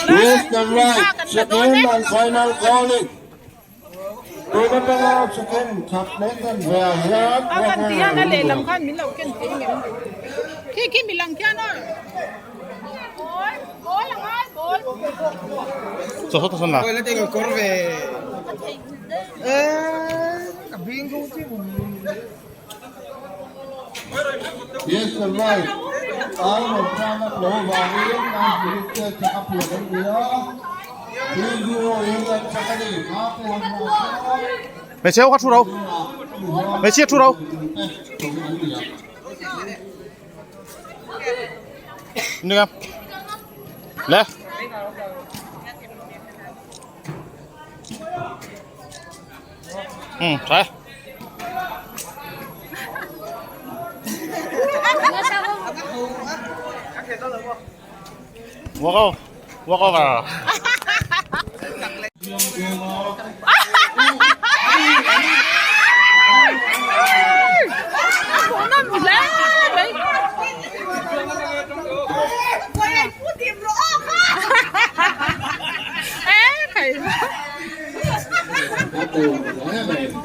Left and right, second and final calling. Tun atanga second khat leh kan ve ah hian A kan ti hian a lehlam khan min lo ken thei ngem. Khi khi mi lang khian aw. Ball, ball a ngai ball. Chaw sawt sawn la. Yes and right, ai rawn tang a tlo vangin an Philip te chak a phian an ni a, 3-0 in an chak a ni. Mate han hmuh chuan Hmeichhe ho kha thu ro. Hmeichhia thu ro. Nia. Le. Ừ, trái. Walk over. Walk over.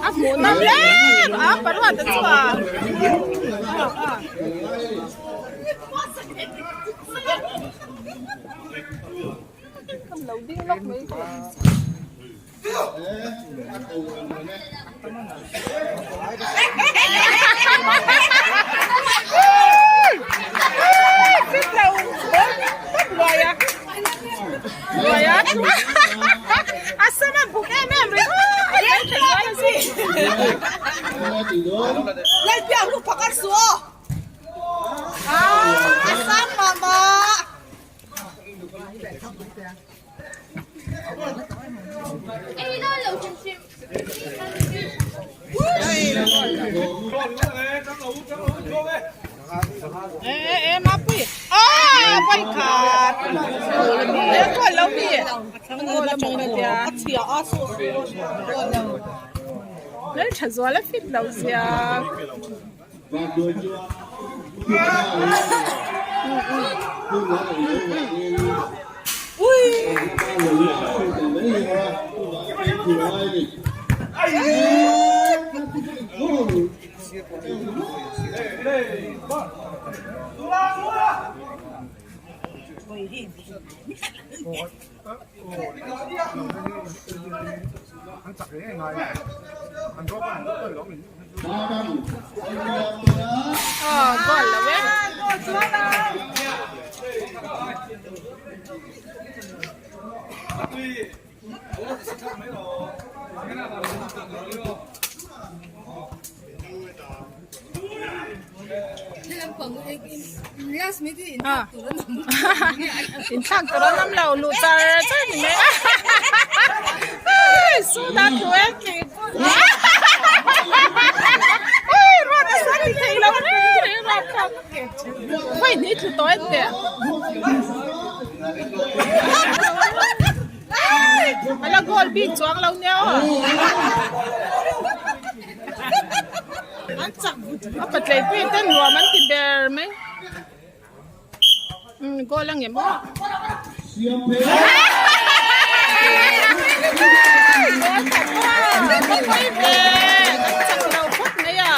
A hmuh nawm em a paruat a chu a lo ding lawk mai chu. Inthlak tur an awm lo luh char char ni mai a suda thu e ruat a sawi thei lo reng reng ruat kha khawi hnih thlu tawh em teh a la goal bik chuang lo nia aw. A patlei pui te nuam an ti ber mai. Umm goal a ngem aw. Goal khat aw ka pawi ve kan chak lo phawt mai a.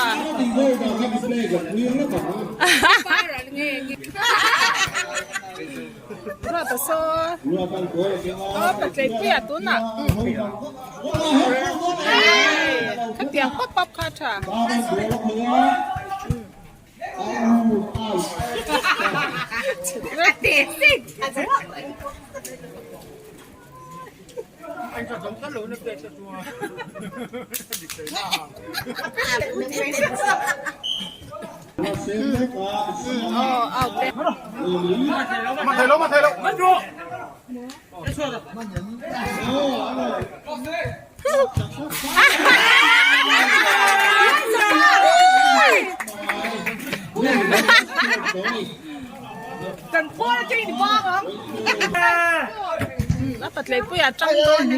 Ruata saw aw patlei pui ah tunah khatiang pap pap kha a tha. A patlei pui a tang dawn.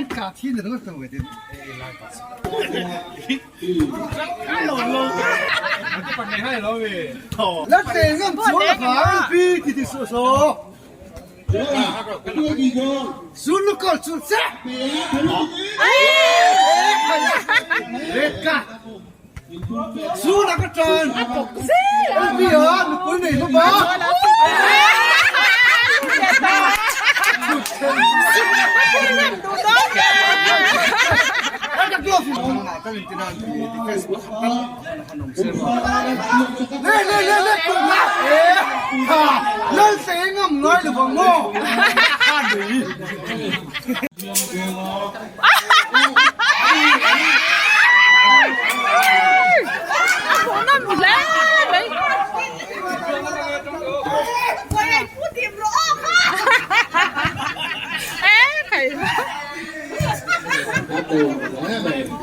A hmuhnawm hle mai.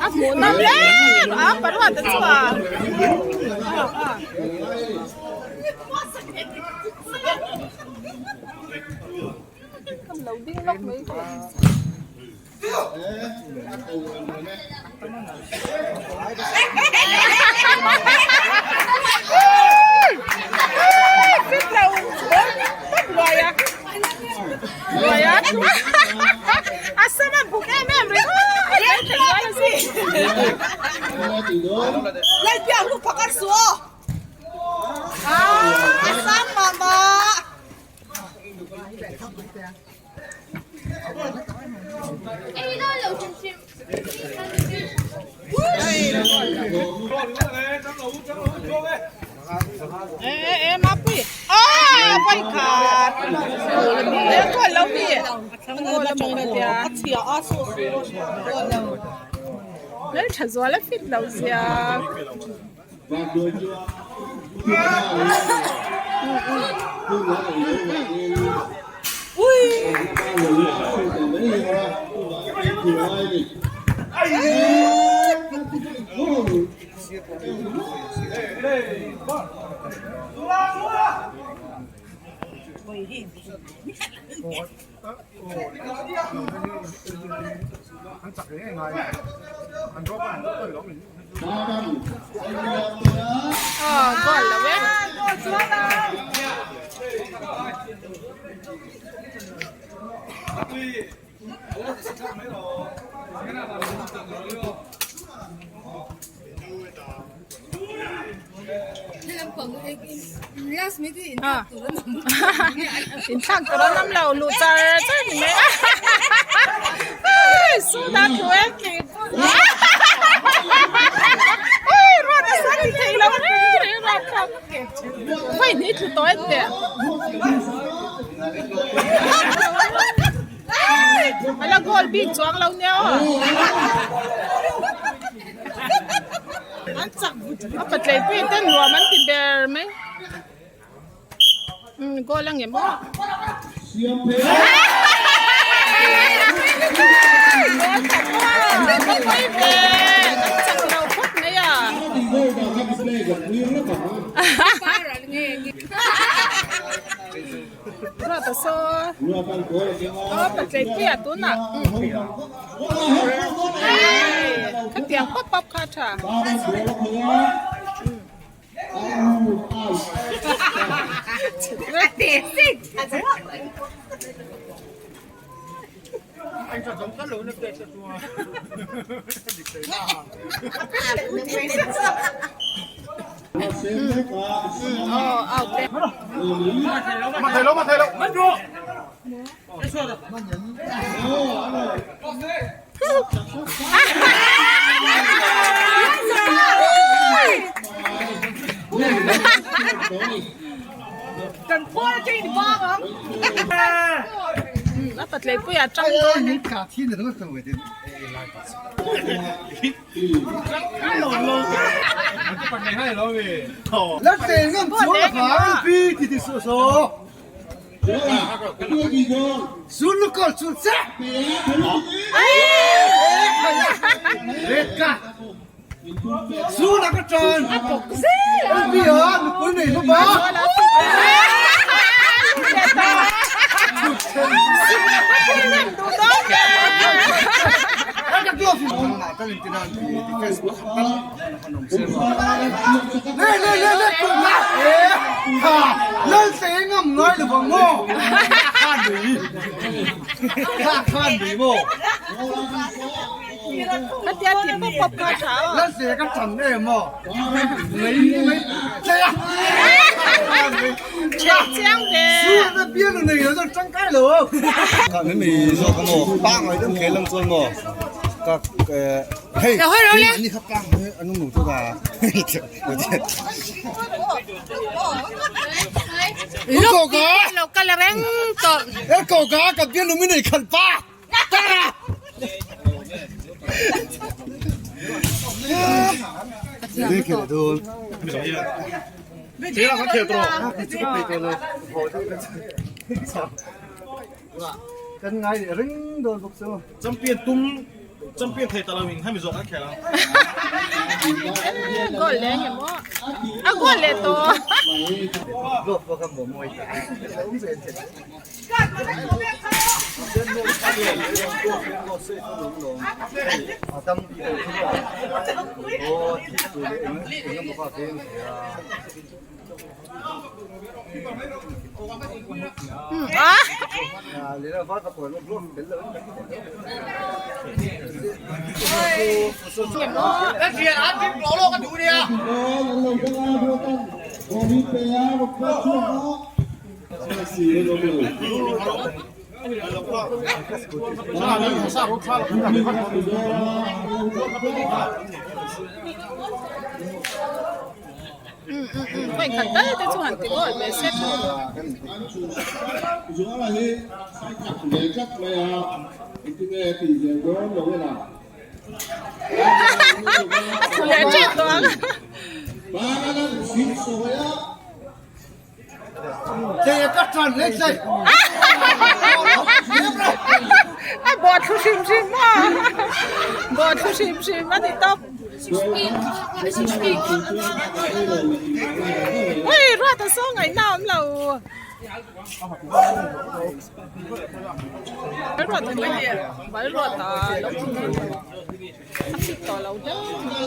A hmuhnawm hle a paruat a chhuak. Lo ding lawk mai. Lalthazuala fit lo zia. Aw goal lo e. Inthlak tur an awm lo luh char char ni mai a suda thu e ruat a sa ti thei lo reng reng ruat kha khawi hnih thlu tawh e teh a la goal bik chuang lo nia aw. A patlei pui te nuam an ti ber mai umm goal ang em aw goal khat maw ka pawi ve kan chak lo phawt mai a Ruata saw aw patlei pui ah tunah khatiang pap pap kha a tha. A patlei pui a tang dawn. Khatia ti pawp pawp kha tha aw. Chhe chiang ve. Luk lo kal reng tawh. Champion tum champion thei ta lo in hemi zawk an khel ang. Goal leh nge maw? A goal leh tawh. Vawikhat tal te chu han ti goal ve se. A thu leh tep tawh ang. A bawh thlu hrim hrim a bawh thlu hrim hrim a ni tawp. Hei ruat a saw ngaihna a awm lo. Ruat a ni ruat a lo A fit tawh lo hle mai.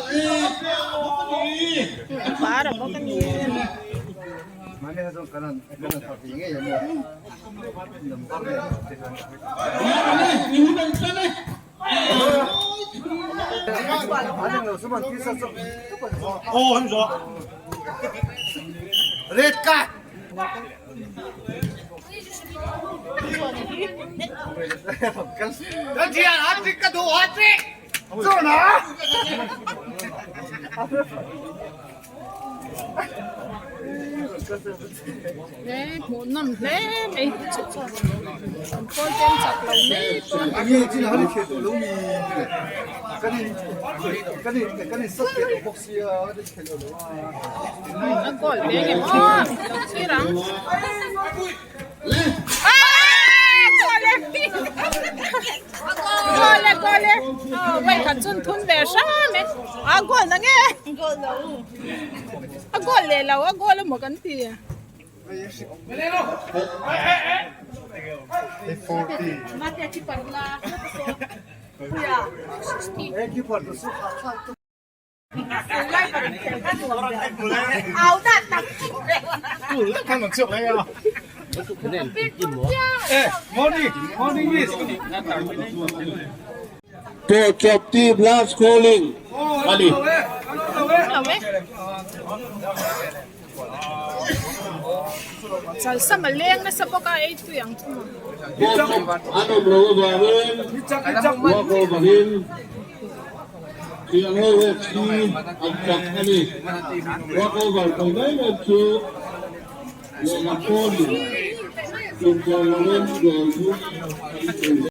A var a bawk a ni. Red card. Hmuh nawm hle mai an pawl te an chak lo mai pawh a goal ve nge maw lo thlir ang. Goal e goal e wait khat chun thun ve hram e a goal na nge a goal leh lo a goal emaw kan ti Pawhchawp team last calling a ni. Chalsam a leng nasa bawk a ei tui ang chu maw. Pawhchawp an awm loh avangin walk over in Thianghlim FC an chak a ni. Walk over thei mai mai chu lehlam pawhin tum tawh lovin goal thum an thun.